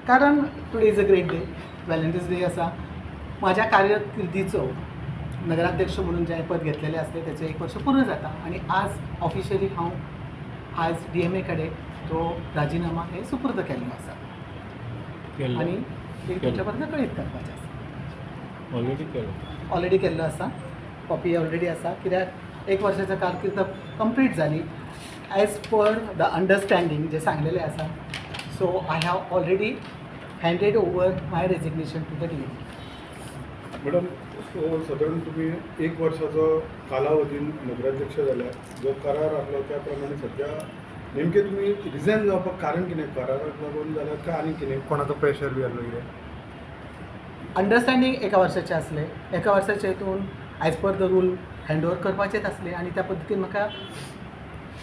कारण today is a great day, Valentine's Day आसा. म्हाज्या कारकिर्दीचो नगराध्यक्ष म्हणून जें पद घेतलेलें आसलें तेचें एक वर्स पूर्ण जाता आनी आज ऑफिशियली हांव आज डीएमए कडेन तो राजिनामा हे सुपूर्द केल्लो आसा आनी ते तुमच्या पर्यंत कळीत करपाचें आसा. ऑलरेडी केलो. ऑलरेडी केल्लो आसा, कॉपी ऑलरेडी आसा, कित्याक एक वर्साचो कारकीर्द कंप्लीट जाली एज पर the understanding जें सांगलेलें आसा. So I have already handed over my resignation to the DM. Madam, so सादारण तुमी एक वर्साचो कालावधीन नगराध्यक्ष जाल्या. जो करार आहलो त्या प्रमाणे सद्या नेमकें तुमी रिजायन जावपाक कारण कितें? कराराक लागून जाल्यार काय आनी कितें? कोणाचो प्रेशर बी आहलो कितें? अंडरस्टँडींग एका वर्साचें आसलें. एका वर्साच्या हितून as per the rule hand over करपाचेच आसलें आनी त्या पद्दतीन म्हाका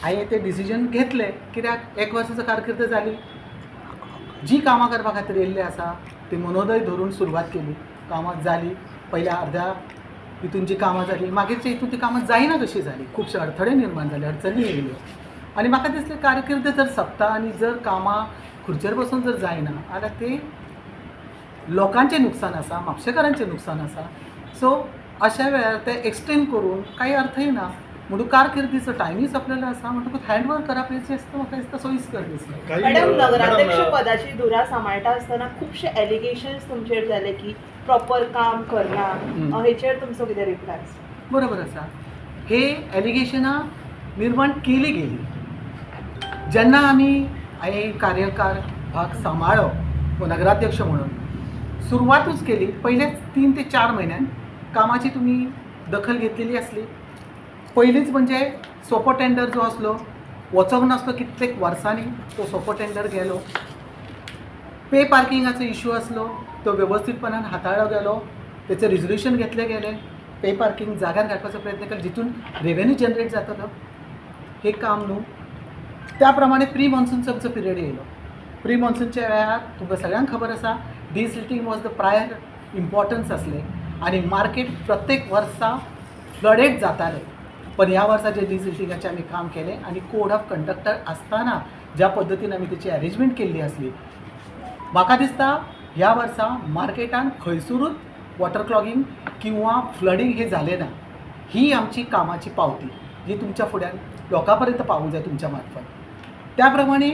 हांवें तें डिसिजन घेतलें, कित्याक एक वर्साचो कारकीर्द जाली. जी कामां करपा खातीर येयल्ले आसा ती मनोदय धरून सुरवात केली, कामां जाली. पयल्या अर्द्या हितून जी कामां जाली, मागीरच्या हितून ती कामां जायना कशीं जालीं, खुबशे अडथळे निर्माण जाले, अडचणी येयल्यो आनी म्हाका दिसलें कारकीर्द जर सोंपता आनी जर कामां खुर्चेर बसून जर जायना जाल्यार ती लोकांचें नुकसान आसा, म्हापशेकारांचें नुकसान आसा. सो अशा वेळार तें एक्सटेंड करून कांय अर्थय ना म्हणून कारकिर्दीचो टायमूय सोंपलेलो आसा, म्हणटकूच हँड ओवर करप हें जें म्हाका दिसता सोयीस्कर दिसलें. काही मॅडम, नगराध्यक्ष मॅडम, पदाची धुरा सांबाळटा आसतना खुबशे एलिगेशन्स तुमचेर जाले की प्रॉपर काम करना. हेचेर तुमचो कितें रिप्लाय आसा? बरोबर आसा. हे एलिगेशनां निर्माण केली गेली जेन्ना आमी हांवें कार्यकार भाग सांबाळ्ळो व नगराध्यक्ष म्हणून सुरवातूच केली, पयल्याच 3 ते 4 म्हयन्यान कामाची तुमी दखल घेतलेली आसली. पयलींच म्हणजे सोपो टेंडर जो आसलो वचोंक नासलो, कितलेक वर्सांनी तो सोपो टेंडर गेलो. पे पार्किंगाचो इशू आसलो, तो वेवस्थीतपणान हाताळ्ळो गेलो, तेचें रिजोल्युशन घेतलें गेलें. पे पार्किंग जाग्यार घालपाचो प्रयत्न केलो जितून रेवेन्यू जनरेट जातलो. हें काम न्हू. त्या प्रमाणे प्री मॉन्सूनचो आमचो पिरियड येयलो. प्री मॉन्सूनच्या वेळार तुमकां सगळ्यांक खबर आसा, desilting was the prior importance आसलें आनी मार्केट प्रत्येक वर्सा फ्लडेड जातालें. पण ह्या वर्सा जें डिसिल्टिंगाचें आमी काम केलें आनी कोड ऑफ कंडक्टर आसतना ज्या पद्दतीन आमी तेची अरेंजमेंट केल्ली आसली, म्हाका दिसता ह्या वर्सा मार्केटान खंयसरूच वॉटर क्लॉगींग किंवा फ्लडींग हें जालें ना. ही आमची कामाची पावती जी तुमच्या फुड्यान लोकां पर्यंत पावूंक जाय तुमच्या मार्फत. त्या प्रमाणे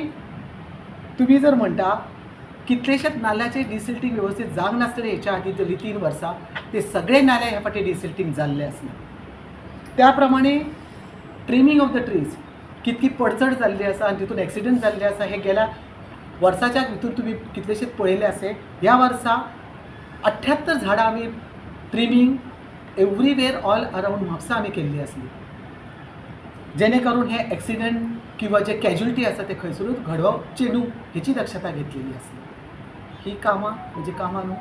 तुमी जर म्हणटा, कितलेशेच नाल्याचे डिसिल्टींग वेवस्थीत जावंक नासलें हेच्या आदीं जालीं 3 वर्सां, ते सगळे नाले ह्या फावटी डिसिल्टींग जाल्ले आसले. त्या प्रमाणे ट्रिमींग ऑफ the trees, कितकी पडचड जाल्ली आसा आनी तितून एक्सिडंट जाल्ले आसा, हे गेल्या वर्साच्या भितूर तुमी कितलेशेच पळयले आसे. ह्या वर्सा 78 झाडां आमी trimming everywhere all around Mapusa आमी केल्ली आसली, जेणे करून हे एक्सिडंट किंवा जे कॅज्युलिटी आसा ते खंयसरूच घडोवचे न्हू हेची दक्षता घेतलेली आसली. ही कामां म्हणजे कामां न्हू.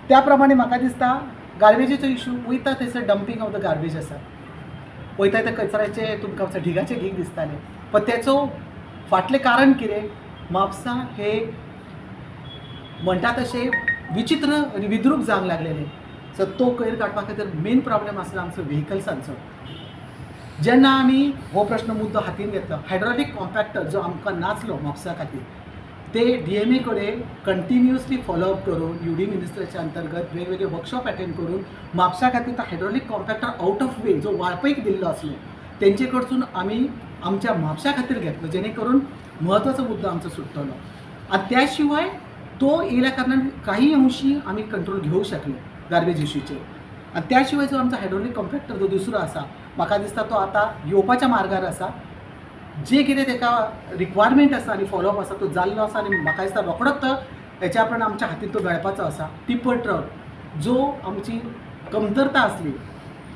त्या प्रमाणे म्हाका दिसता गार्बेजीचो इशू, वयता थंयसर डंपींग ऑफ the garbage आसा. वयता ते कचऱ्याचे तुमकां ढिगाचे ढीग दिसताले, पण तेचो फाटलें कारण कितें? म्हापसा हे म्हणटा तशें विचित्र आनी विद्रूप जावंक लागलेलें. सो तो कोयर काडपा खातीर मेन प्रॉब्लेम आसलो आमचो व्हेकल्सांचो. जेन्ना आमी हो प्रश्न मुद्दो हातीन घेतलो, हायड्रॉलीक कॉम्पॅक्टर जो आमकां नासलो म्हापसा खातीर, ते डीएमए कडेन कंटिन्युअसली फॉलोअप करून, युडी मिनिस्टराच्या अंतर्गत वेगवेगळे वर्कशॉप अटेंड करून म्हापसा खातीर तो hydraulic compactor out of way जो वाळपईक दिल्लो आसलो तेंचे कडसून आमी आमच्या म्हापशा खातीर घेतलो, जेणे करून म्हत्वाचो मुद्दो आमचो सुट्टलो. आनी त्या शिवाय तो येयल्या कारणान काही अंशी आमी कंट्रोल घेवंक शकले गार्बेज इशूचेर. आनी त्या शिवाय जो आमचो हायड्रोलीक कॉम्पॅक्टर जो दुसरो आसा, म्हाका दिसता तो आतां येवपाच्या मार्गार आसा. जे कितें तेका रिक्वायरमेंट आसा आनी फॉलोअप आसा तो जाल्लो आसा आनी म्हाका दिसता रोखडोच तो हेच्या प्रमाणे आमच्या हातीन तो मेळपाचो आसा. टिप्पर ट्रक जो आमची कमतरता आसली,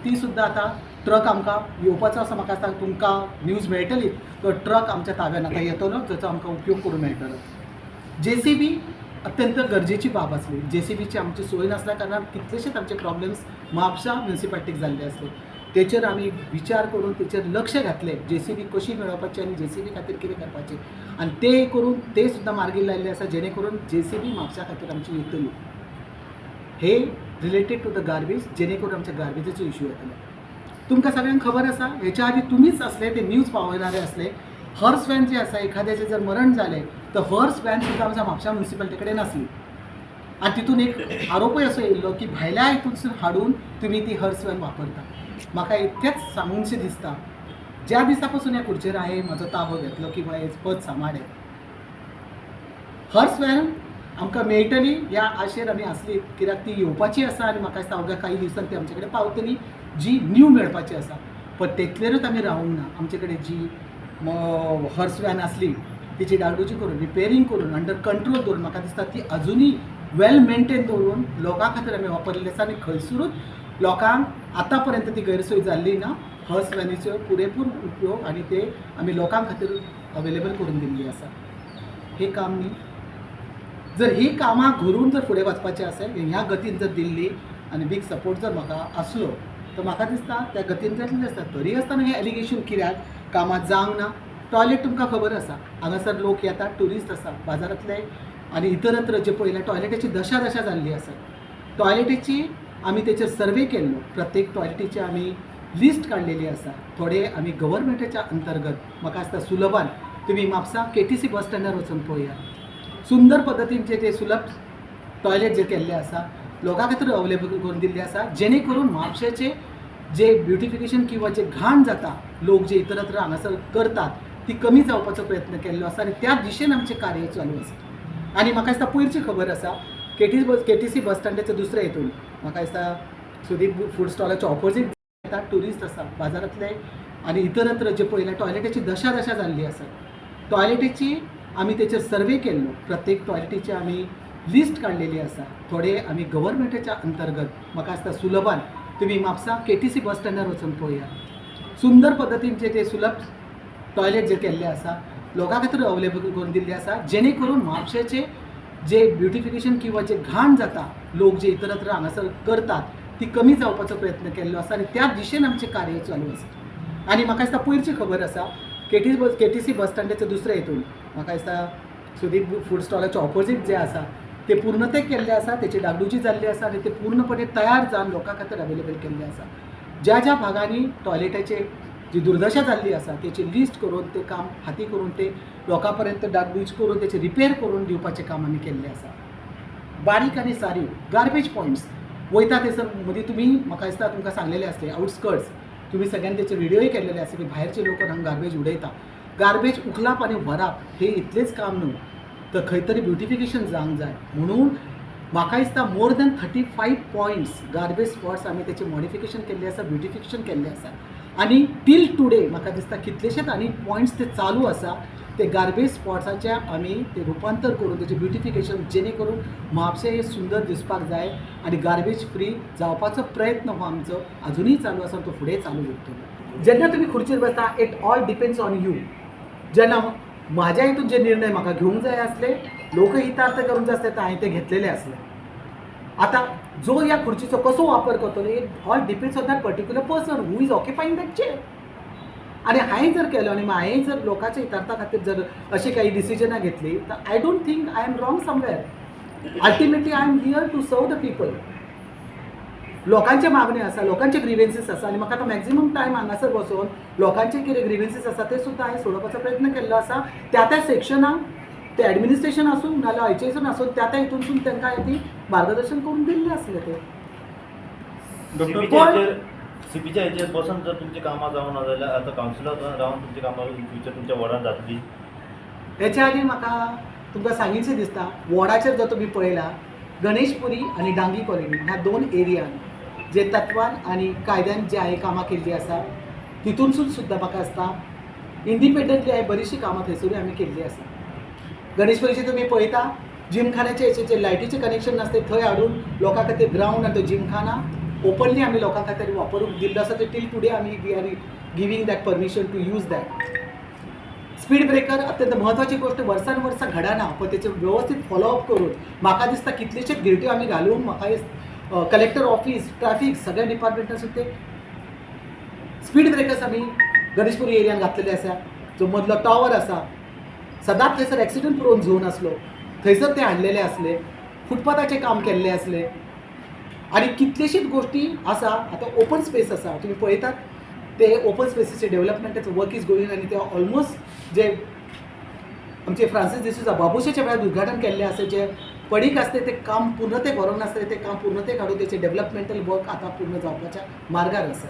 ती सुद्दां आतां ट्रक आमकां येवपाचो आसा. म्हाका दिसता तुमकां न्यूज मेळटली, तो ट्रक आमच्या ताब्यान आतां येतलो, जाचो आमकां उपयोग करूंक मेळटलो. जेसीबी अत्यंत गरजेची बाब आसली. जेसीबीची आमची सोय नासल्या कारणान कितलेशेच आमचे प्रॉब्लेम्स म्हापसा म्युनिसिपालिटीक जाल्ले आसले. तेचेर आमी विचार करून तेचेर लक्ष घातलें, जेसीबी कशी मेळोवपाची आनी जेसीबी खातीर कितें करपाचें, आनी ते करून ते सुद्दां मार्गी लायिल्ले आसा, जेणे करून जेसीबी म्हापसा खातीर आमची येतली. हे रिलेटेड टू the garbage, जेणे करून आमच्या गार्बेजीचो इशू येतलो. तुमकां सगळ्यांक खबर आसा, हेच्या आदी तुमीच आसले ते न्यूज पावयणारे आसले, हर्स व्हॅन जे आसा, एखाद्याचें जर मरण जालें तर हर्स व्हॅन सुद्दां आमच्या म्हापशा म्युनिसिपालिटी कडेन नासली. आनी तितून एक आरोपूय असो येयल्लो की भायल्या हितूनसून हाडून तुमी ती हर्स व्हॅन वापरता. म्हाका इतकेंच सांगूनशें दिसता, ज्या दिसा पासून ह्या खुर्चेर हांवें म्हजो ताबो घेतलो किंवा हें पद सांबाळ्ळें, हर्स व्हॅन आमकां मेळटली ह्या आशेर आमी आसली, कित्याक ती येवपाची आसा आनी म्हाका दिसता अवघ्या काही दिवसान ती आमचे कडेन पावतली, जी न्यू मेळपाची आसा. पण तेतलेरूच आमी रावूंक ना. आमचे कडेन जी हर्स व्हॅन आसली तिची डागडुजी करून, रिपेरींग करून, अंडर कंट्रोल दवरून, म्हाका दिसता ती अजुनूय वेल मेनटेन दवरून लोकां खातीर आमी वापरलेली आसा. आनी खंयसरूच लोकांक आतां पर्यंत ती गैरसोय जाल्ली ना. हर्स व्हॅनीचो पुरेपूर उपयोग आनी ते आमी लोकां खातीर अवेलेबल करून दिल्ली आसा. हे काम न्ही, जर ही कामां घरून जर फुडें वचपाचें आसेल, ह्या गतीन जर दिल्ली आनी बीग सपोर्ट जर म्हाका आसलो तर म्हाका दिसता त्या गतीन जातलें आसता. तरी आसतना हें एलिगेशन कित्याक कामां जावंक ना? टॉयलेट तुमकां खबर आसा, हांगासर लोक येतात, ट्युरिस्ट आसा, बाजारांतले आनी इतरत्र जे पळयल्यार टॉयलेटीची दशा दशा जाल्ली आसा. टॉयलेटीची आमी तेचेर सर्वे केल्लो, प्रत्येक टॉयलेटीची आमी लिस्ट काडलेली आसा. थोडे आमी गव्हर्मेंटाच्या अंतर्गत, म्हाका दिसता सुलभान तुमी म्हापसा केटीसी बस स्टँडार वचून पळयात, सुंदर पद्दतीन जे ते सुलभ टॉयलेट जे केल्ले आसा, लोकां खातीर अवेलेबल करून दिल्ले आसा, जेणे करून म्हापशेचे जे ब्युटिफिकेशन किंवा जे घाण जाता, लोक जे इतरत्र हांगासर करतात, ती कमी जावपाचो प्रयत्न केल्लो आसा आनी त्या दिशेन आमचें कार्य चालू आसा. आनी म्हाका दिसता पयरची खबर आसा, केटीसी बस स्टँडाच्या दुसऱ्या हितून, म्हाका दिसता सुदीप फूड स्टॉलाच्या ऑपोजीट येतात, ट्युरिस्ट आसा, बाजारांतले आनी इतरत्र जे पळयल्यार टॉयलेटीची दशा दशा जाल्ली आसा. टॉयलेटीची आमी तेचेर सर्वे केल्लो, प्रत्येक टॉयलेटीची आमी लिस्ट काडलेली आसा. थोडे आमी गव्हर्मेंटाच्या अंतर्गत, म्हाका दिसता सुलभान तुमी म्हापसा केटीसी बस स्टँडार वचून पळयात, सुंदर पद्दतीन जे ते सुलभ टॉयलेट जे केल्ले आसा, लोकां खातीर अवेलेबल करून दिल्ले आसा, जेणे करून म्हापशेचे जे ब्युटिफिकेशन किंवा जे घाण जाता, लोक जे इतरत्र हांगासर करतात, ती कमी जावपाचो प्रयत्न केल्लो आसा आनी त्या दिशेन आमचें कार्य चालू आसा. आनी म्हाका दिसता पयरची खबर आसा, केटीसी बस स्टँडाच्या दुसऱ्या हितून, म्हाका दिसता सुदीप फूड स्टॉलाच्या ऑपोजीट जे आसा, ते पूर्ण ते केल्ले आसा, तेची डागडुजी जाल्ली आसा आनी ते पूर्णपणे तयार जावन लोकां खातीर अवेलेबल केल्ले आसा. ज्या ज्या भागांनी टॉयलेटाचे जी दुर्दशा जाल्ली आसा तेची लिस्ट करून, ते काम हाती करून, ते लोकां पर्यंत डागडूज करून, तेचे रिपेर करून दिवपाचें काम आमी केल्लें आसा. बारीक आनी सारीक गार्बेज पॉयंट्स वयता थंयसर मदीं तुमी, म्हाका दिसता तुमकां सांगलेलें आसलें, आउटस्कर्ट्स तुमी सगळ्यांनी तेचे व्हिडियोय केल्लेले आसा की भायरचे लोक हांगा गार्बेज उडयता. गार्बेज उखलप आनी व्हरप हे इतलेंच काम न्हू, तर खंय तरी ब्युटिफिकेशन जावंक जाय. म्हणून म्हाका दिसता more than 35 points garbage spots आमी तेचें मॉडिफिकेशन केल्लें आसा, ब्युटिफिकेशन केल्लें आसा. आनी टील टुडे म्हाका दिसता कितलेशेच आनी पॉयंट्स ते चालू आसा, ते गार्बेज स्पॉट्साचे आमी ते रुपांतर करून तेचें ब्युटिफिकेशन, जेणे करून म्हापशें हें सुंदर दिसपाक जाय आनी गार्बेज फ्री जावपाचो प्रयत्न हो आमचो अजुनूय चालू आसा, तो फुडें चालू उरतलो. जेन्ना तुमी खुर्चेर बसता, it all depends on you. जेन्ना म्हाज्या हितून जे निर्णय म्हाका घेवंक जाय आसले, लोकहितार्थ करूंक जाय आसले, तर हांवें ते घेतलेले आसले. आतां जो ह्या खुर्चीचो कसो वापर करतलो, it all depends on that particular person who is occupying that chair. आनी हांवें जर केलो आनी हांवें जर लोकांच्या हितार्था खातीर जर अशी काही डिसिजनां घेतली तर I don't think I am wrong somewhere. Ultimately I am here to serve the people. लोकांचे मागण्यो आसा, लोकांचे ग्रिवेन्सीस आसा आनी म्हाका आतां मॅक्झिमम टायम हांगासर बसोन लोकांचे कितें ग्रिवेन्सीस आसा ते सुद्दां हांवें सोडोवपाचो प्रयत्न केल्लो आसा. त्या त्या सेक्शनाक ते एडमिनिस्ट्रेशन आसूं नाल्यार हयचेसून आसूं, त्या त्या हितूनसून तांकां हांवें ती मार्गदर्शन करून दिल्लें आसलें तें. डॉक्टर सीपीच्या हेचेर बसून जर तुमची कामां जावना जाल्यार आतां कावन्सिलर रावन तुमची कामां इन फ्युचर तुमच्या वॉर्डान जातली? हेच्या आदी म्हाका तुमकां सांगीनशें दिसता, वॉर्डाचेर जर तुमी पळयला, गणेशपुरी आनी डांगी कॉलनी ह्या दोन एरियान जे तत्वान आनी कायद्यान जे हांवें कामां केल्लीं आसा, तितूनसून सुद्दां म्हाका आसता इंडिपेंडंटली हांवें बरीचशीं कामां थंयसरूय आमी केल्लीं आसा. गणेशपुरीचे तुमी पळयता, जिमखान्याचे हेचे जे लायटीचें कनेक्शन नासता थंय हाडून लोकां खातीर ग्रावंड आनी तो जिमखाना ओपनली आमी लोकां खातीर वापरूंक दिल्लो आसा. ते टील टुडे आमी we are giving that permission to use that. Speed breaker अत्यंत म्हत्वाची गोष्ट, वर्सान वर्सां घडना, पण तेचें व्यवस्थीत फॉलोअप करून म्हाका दिसता कितलेशेच घिरट्यो आमी घालून, म्हाका कलेक्टर ऑफिस, ट्रॅफिक, सगळ्या डिपार्टमेंटासून ते स्पीड ब्रेकर्स आमी गणेशपुरी एरियान घातलेले आसा. जो मदलो टॉवर आसा, सदांच थंयसर एक्सिडंट प्रोन झोन आसलो, थंयसर ते हाडलेले आसले, फुटपाथाचें काम केल्लें आसलें आनी कितलेशीच गोश्टी आसा. आतां ओपन स्पेस आसा, तुमी पळयतात ते ओपन स्पेसीचे डेव्हलपमेंटाचो वर्क is going आनी ते ऑलमोस्ट जे आमचे फ्रांसीस डिसूजा बाबुशाच्या वेळार उद्घाटन केल्लें आसा, जें पडीक आसलें तें काम पूर्णतेक व्हरूंक नासलें, तें काम पूर्णतेक हाडून तेचें डेवलपमेंटल वर्क आतां पूर्ण जावपाच्या मार्गार आसा.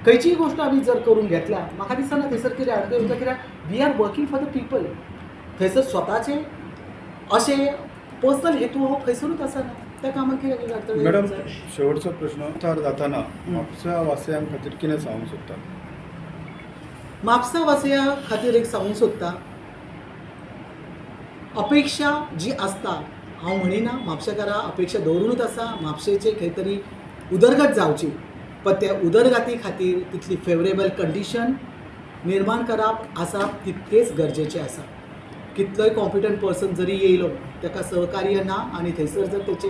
खंयचीय गोश्ट आमी जर करून घेतल्या, म्हाका दिसना थंयसर कितें आडखळ उरता, कित्याक we are working for the people. थंयसर स्वताचे अशें पर्सनल हेतू हो खंयसरूच आसना. त्या कामाक कितें अडचण मॅडम, शेवटचो प्रश्न. थार जाताना म्हापसा वासियां खातीर कितें सांगूंक सोदता? म्हापसा वासिया खातीर एक सांगूंक सोदता, अपेक्षा जी आसता, हांव म्हणिना म्हापशेकारां अपेक्षा दवरुनूच आसा म्हापशेचे खंय तरी उदरगत जावची, पण त्या उदरगती खातीर तितली फेवरेबल कंडिशन निर्माण करप आसा तितकेच गरजेचें आसा. कितलोय कॉम्पिटंट पर्सन जरी येयलो, ताका सहकार्य ना आनी थंयसर जर तेचे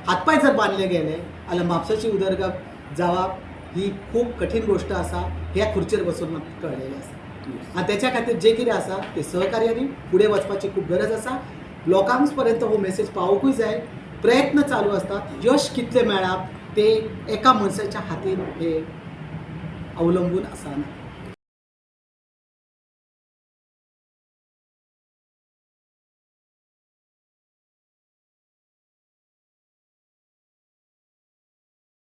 हातपांय जर बांदले गेले जाल्यार म्हापसाची उदरगत जावप ही खूब कठीण गोश्ट आसा. ह्या खुर्चेर बसून म्हाका कळ्ळेलें आसा आनी तेच्या खातीर जें कितें आसा तें सहकार्यानी फुडें वचपाची खूब गरज आसा. लोकांक पर्यंत हो मेसेज पावोवंकूय जाय. प्रयत्न चालू आसतात, यश कितलें मेळप तें एका मनशाच्या हातीन हें अवलंबून आसना.